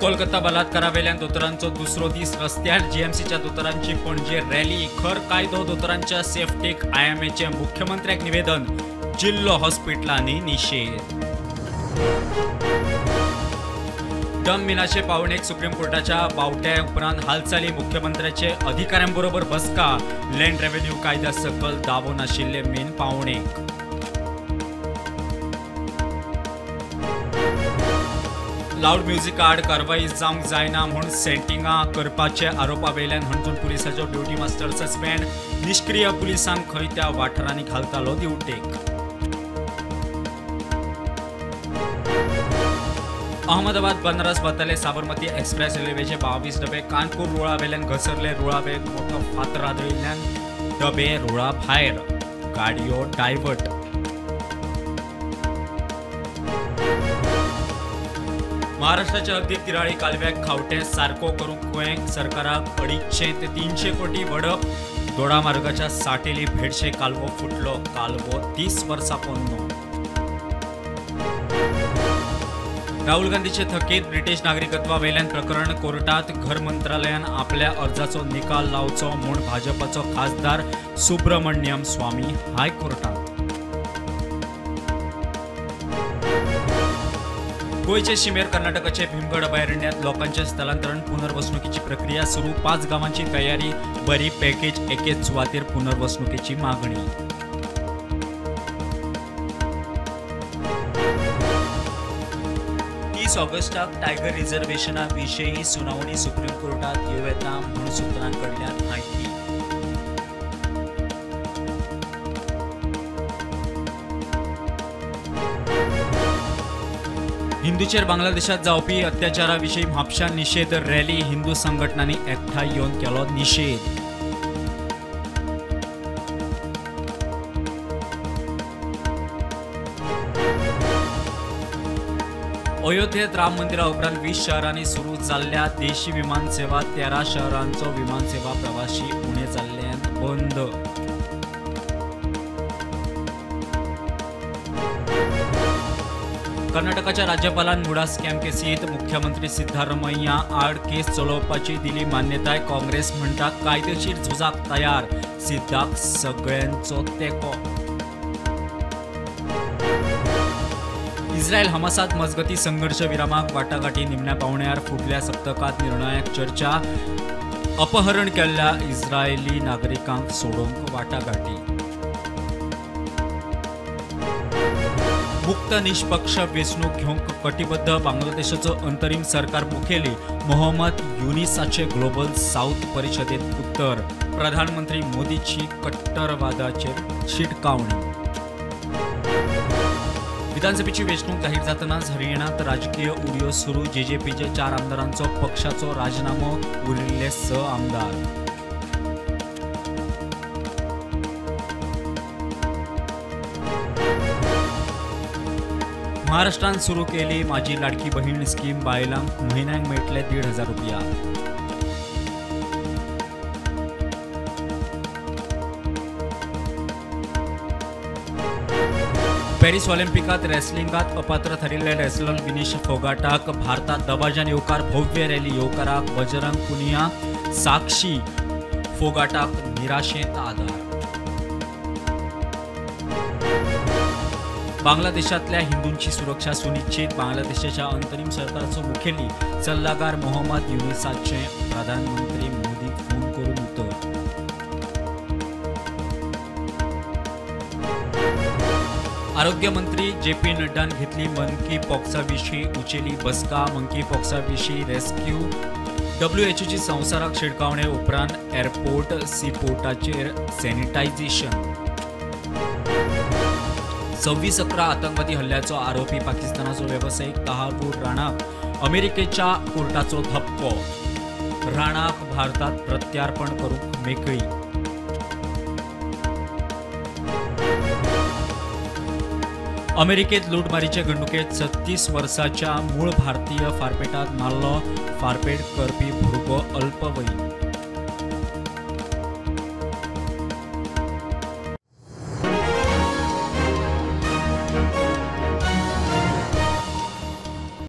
कोलकाता बलात्कारावेल्यान दोतोरांचो दुसरो दीस रस्त्यार जीएमसीच्या दोतोरांची पणजे रॅली. खर कायदो दोतोरांच्या सेफ्टीक आयएमएचे मुख्यमंत्र्याक निवेदन. जिल्लो हॉस्पिटलांनी निशेध. डम मिनाचे पावणेक सुप्रीम कोर्टाच्या बावट्या उपरांत हालचाली. मुख्यमंत्र्याचे अधिकाऱ्यांबरोबर बसका. लँड रेव्हेन्यू कायद्या सकल दावो नाशिल्ले मीन पावणेक. लाऊड म्युझिक आड कारवाई जावंक जायना म्हूण सेटिंगां करपाचे आरोपा वयल्यान हणजूण पुलिसाचो ड्युटी मास्टर सस्पेंड. निश्क्रीय पुलिसांक खंय त्या वाठारांनी घालतालो दिवटेक. अहमदाबाद बनारस वताले साबरमती एक्सप्रेस रेल्वेचे 22 डबे कानपूर रुळा वेल्यान घसरले. रुळावेक मोठो फातर आदळिल्ल्यान डबे रुळा भायर, गाडयो डायवर्ट. महाराष्ट्राच्या हद्दीत तिराळी कालव्याक खावटे सारको करूंक गोंय सरकाराक 250 ते 300 कोटी वडप. दोडामार्गाच्या साटेली भेडशे कालवो फुटलो. कालवो 30 वर्सां पोन्नो. राहुल गांधीचे थकीत ब्रिटीश नागरिकत्वा वयल्यान प्रकरण कोर्टात. घर मंत्रालयान आपल्या अर्जाचो निकाल लावचो म्हूण भाजपाचो खासदार सुब्रमण्यम स्वामी हायकोर्टात. गोंयचे शिमेर कर्नाटकाचे भीमगड अभयारण्यात लोकांचे स्थलांतरण पुनर्वसणुकीची प्रक्रिया सुरू. 5 गावांची तयारी. बरी पॅकेज एकेच सुवातेर पुनर्वसणुकीची मागणी. तीस ऑगस्टाक टायगर रिझर्वेशना विशीं सुनावणी सुप्रीम कोर्टात येवं येता म्हूण सुत्रांकडल्यान म्हायती. हिंदूचेर बांगलादेशात जावपी अत्याचारा विशीं म्हापशां निशेध रॅली. हिंदू संघटनांनी एकठांय येवन केलो निशेध. अयोध्येत राम मंदिरा उपरांत 20 शहरांनी सुरू जाल्ल्या देशी विमान सेवा 13 शहरांचो विमान सेवा प्रवासी उणे जाल्ल्यान बंद. कर्नाटकाच्या राज्यपालान मुडा स्कॅम केसीत मुख्यमंत्री सिद्धारमैया आड केस चलोवपाची दिली मान्यताय. काँग्रेस म्हणटा कायदेशीर झुजाक तयार. सिद्धाक सगळ्यांचो तेंको. इस्रायल हमासात मजगती संघर्ष विरामाक वाटाघाटी. निमण्या पावण्यार फुडल्या सप्तकात निर्णायक चर्चा. अपहरण केल्ल्या इस्रायली नागरिकांक सोडोवंक वाटाघाटी. मुक्त निष्पक्ष वेंचणूक घेवंक कटिबद्ध बांगलादेशाचो अंतरीम सरकार मुखेली मोहम्मद युनिसाचे ग्लोबल साऊथ परिषदेत उत्तर. प्रधानमंत्री मोदीची कट्टरवादाचेर शिटकावणी. विधानसभेची वेंचणूक जाहीर जातनाच हरियाणात राजकीय उडयो सुरू. जेजेपीचे 4 आमदारांचो पक्षाचो राजीनामो. उरिल्ले 6 आमदार. महाराष्ट्रान सुरू केली माझी लाडकी बहीण स्कीम. बायलांक म्हयन्याक मेळटले 1500 रुपया. पॅरिस ऑलिम्पिकात रेसलिंगात अपात्र थारिल्ले रेसलर विनेश फोगाटाक भारतात दबाज्यान येवकार. भव्य रॅली. येवकाराक बजरंग पुनिया, साक्षी फोगाटाक निराशेंत आदार. बांगलादेशातल्या हिंदूंची सुरक्षा सुनिश्चित. बांगलादेशाच्या अंतरिम सरकारचो मुखेली सल्लागार मोहम्मद युनिसाचे प्रधानमंत्री मोदीक फोन करून उतर. आरोग्य मंत्री जे पी नड्डान घेतली मंकी पॉक्सा विशीं उचेली बसका. मंकी पॉक्सा विशीं रेस्क्यू डब्ल्यूएचओची संवसाराक शिडकावणे उपरांत एअरपोर्ट सीपोर्टाचेर सॅनिटायझेशन. 26/11 आतंकवादी हल्ल्याचो आरोपी पाकिस्तानाचो वेवसायीक तहावूर राणाक अमेरिकेच्या कोर्टाचो धपको. राणाक भारतात प्रत्यार्पण करूंक मेकळी. अमेरिकेत लुटमारीचे घडणुकेत 36 वर्साच्या मूळ भारतीय फारपेटात मारलो. फारपेट करपी भुरगो अल्पवयीन.